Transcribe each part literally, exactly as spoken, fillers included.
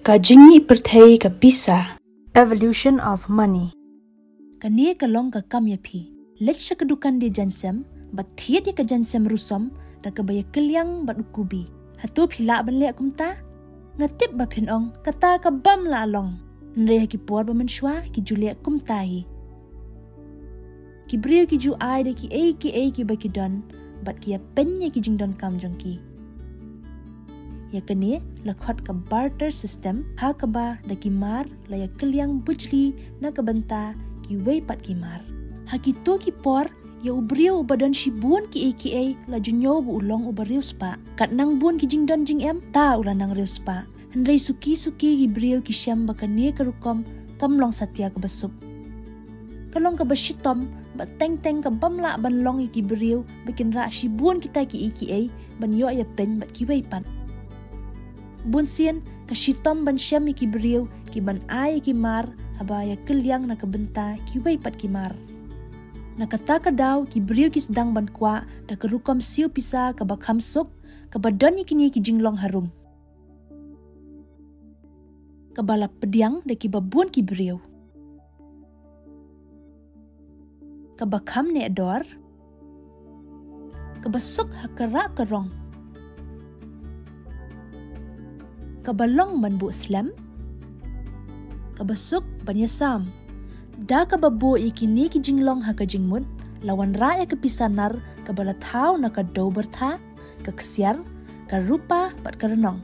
Ka jingmih pyrthei ka pisa. Evolution of money. Kane ka long ka kam ïa phi. Leit sha ka dukan die jaiñsem, bad thied ïa ka jaiñsem rusom, da kaba ïakylliang bad u kubi. Hato phi lah ban leh kumta? Nga tip ba phin ong, kata ka bym lah long. Hynrei ha ki por ba mynshuwa, ki ju leh kumta hi. Ki briew ki ju ai da kiei kiei kiba ki don, bad ki ïapeiñ ïa ki jingdonkam jong ki. Ïa kane, la khot ka barter system, ha kaba da ki mar, la ïakylliang bujli na ka bynta kiwei pat ki mar. Ha kito ki por, ïa u briew uba don shibun kiei kiei, la ju ñiew ba u long uba riewspah. Katnang bun ki jingdon jingem, ta u la nang riewspah. Hynrei suki suki ki briew ki shem ba kane ka rukom, kam long satia kaba suk. Ka long kaba shitom, ba teng teng ka bym lah ban long ïa ki briew, ba kin rah shibun kita kiei kiei, ban ïoh ïapeiñ bad kiwei pat. Bun sien, ka shitom ban shem ïa ki briew, ki ban ai ïa ki mar, haba ïakylliang na ka bynta kiwei pat ki mar. Na kata ka daw, ki briew ki sdang ban kwah, da ka rukom siew pisa kaba kham suk, kaba don ïa kine ki jinglong harum. Kaba la pdiang da kiba bun ki briew. Kaba kham neh dor. Kaba suk ha ka rah ka rong. Kaba long ban buh slem. Kaba suk ban ïasam. Da kaba buh ïa kine ki jinglong ha ka jingmut, la wanrah ïa ka pisa nar, kaba la thaw na ka dew byrtha, ka ksiar, ka rupa, bad ka rnong.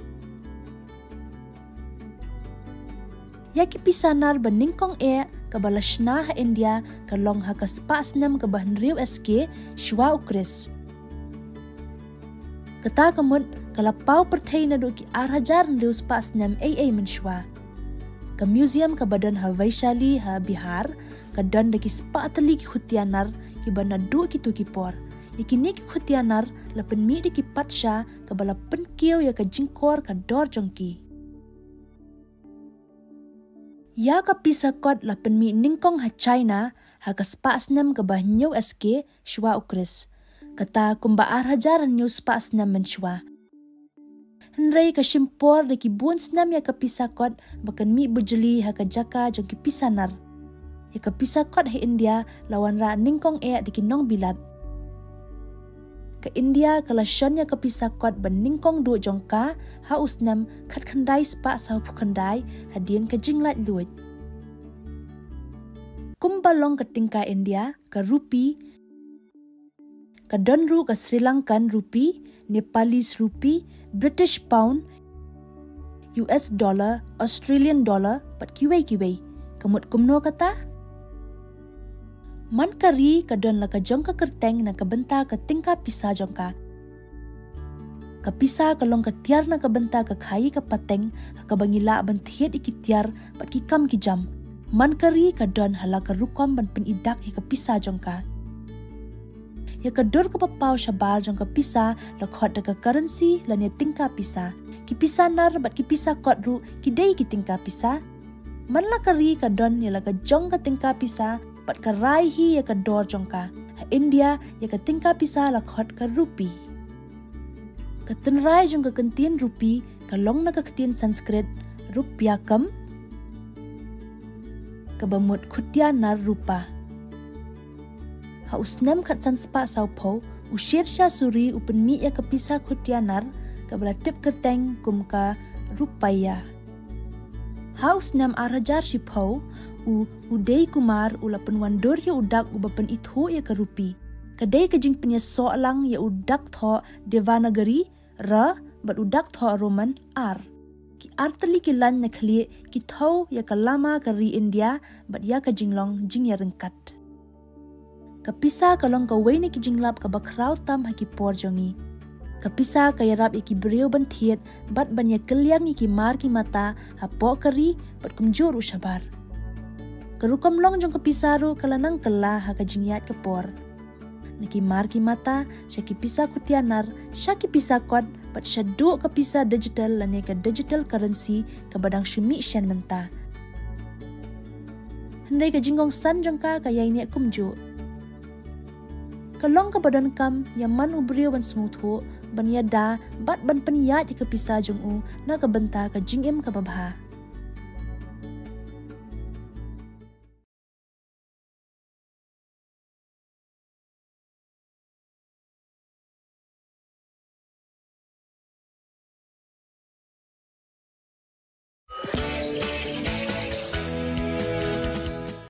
Ïa ki pisa nar ba nyngkong eh, kaba la shna ha India, ka long ha ka spah snem kaba hynriew S K, shwa u Khrist. Kata ka mut, ka la paw pyrthei naduh ki ar hajar hynriew spah snem ei ei mynshuwa. Ka museum kaba don ha Vaishali ha Bihar, ka don da ki spah tylli ki khutia nar, kiba naduh kito ki por. Ïa kine ki khutia nar, la pynmih da ki patsha, kaba la pynkiew ïa ka jingkor ka dor jong ki. Ïa ka pisa kot la pynmih nyngkong ha China, ha ka spah snem kaba hynñiew S K, shwa u Khrist. Kata kumba ar hajar hynñiew spah snem mynshuwa. Hynrei ka shim por da ki bun snem ïa ka pisa kot, ba kan mih bujli ha ka jaka jong ki pisa nar. Ïa ka pisa kot ha India, la wanrah nyngkong eh da ki nongbilat. Ka India ka la shon ïa ka pisa kot ba nyngkong duh jong ka, ha u snem khatkhyndai spah sawphew khyndai, hadien ka jinglaitluid. Kumba long ka tyngka India, ka rupee, ka don ruh ka Sri Lankan rupee, Nepalese rupee, British pound, U S dollar, Australian dollar, bad kiwei kiwei. Ka mut kumno kata? Man ka ri ka don la ka jong ka kyrteng na ka bynta ka tyngka pisa jong ka. Ka pisa ka long ka tiar na ka bynta ka khaii ka pateng, ha kaba ngi lah ban thied ïa ki tiar, bad ki kam ki jam. Man ka ri ka don ha la ka rukom ban pynidak ïa ka pisa jong ka. Ïa ka dur kaba paw shabar jong ka pisa, la khot da ka currency lane tyngka pisa. Ki pisa nar bad ki pisa kot ruh, ki dei ki tyngka pisa. Man la ka ri ka don ïa la ka jong ka tyngka pisa, bad ka rai hi ïa ka dor jong ka. Ha India, ïa ka tyngka pisa la khot ka rupee. Ka tynrai jong ka kyntien rupee, ka long na ka ktien Sanskrit, rupyakam, kaba mut khutia nar rupa. Ha u snem khatsan spah sawphew, u Sher Shah Suri u pynmih ïa ka pisa khutia nar, kaba la tip kyrteng kum ka rupaya. Ha u snem ar hajar shiphew, u Uday Kumar u la pynwandur ïa u dak uba pynithuh ïa ka rupee. Ka dei ka jingpynïasoh lang ïa u dak thoh Devanagari, ra, bad u dak thoh Roman, ar. Ki artylli ki lain na khlieh, ki thew ïa ka lama ka ri India, bad ïa ka jinglong jingïaryngkat. Ka pisa ka long kawei na ki jinglap kaba khraw tam ha ki por jong ngi. Ka pisa ka ïarap ïa ki briew ban thied, bad ban ïakylliang ïa ki mar ki mata, hapoh ka ri, bad kumjuh ruh shabar. Ka rukom long jong ka pisa ruh ka la nang kylla ha ka jingïaid ka por. Na ki mar ki mata, sha ki pisa khutia nar, sha ki pisa kot, bad shaduh ka pisa digital lane ka digital currency kaba dang shu mih shen mynta. Hynrei ka jingkongsan jong ka ka ïaineh kumjuh. Ka long kaba donkam, ïa man u briew ban sngewthuh, ban ïada, bad ban pynïaid ïa ka pisa jong u, na ka bynta ka jingim kaba bha.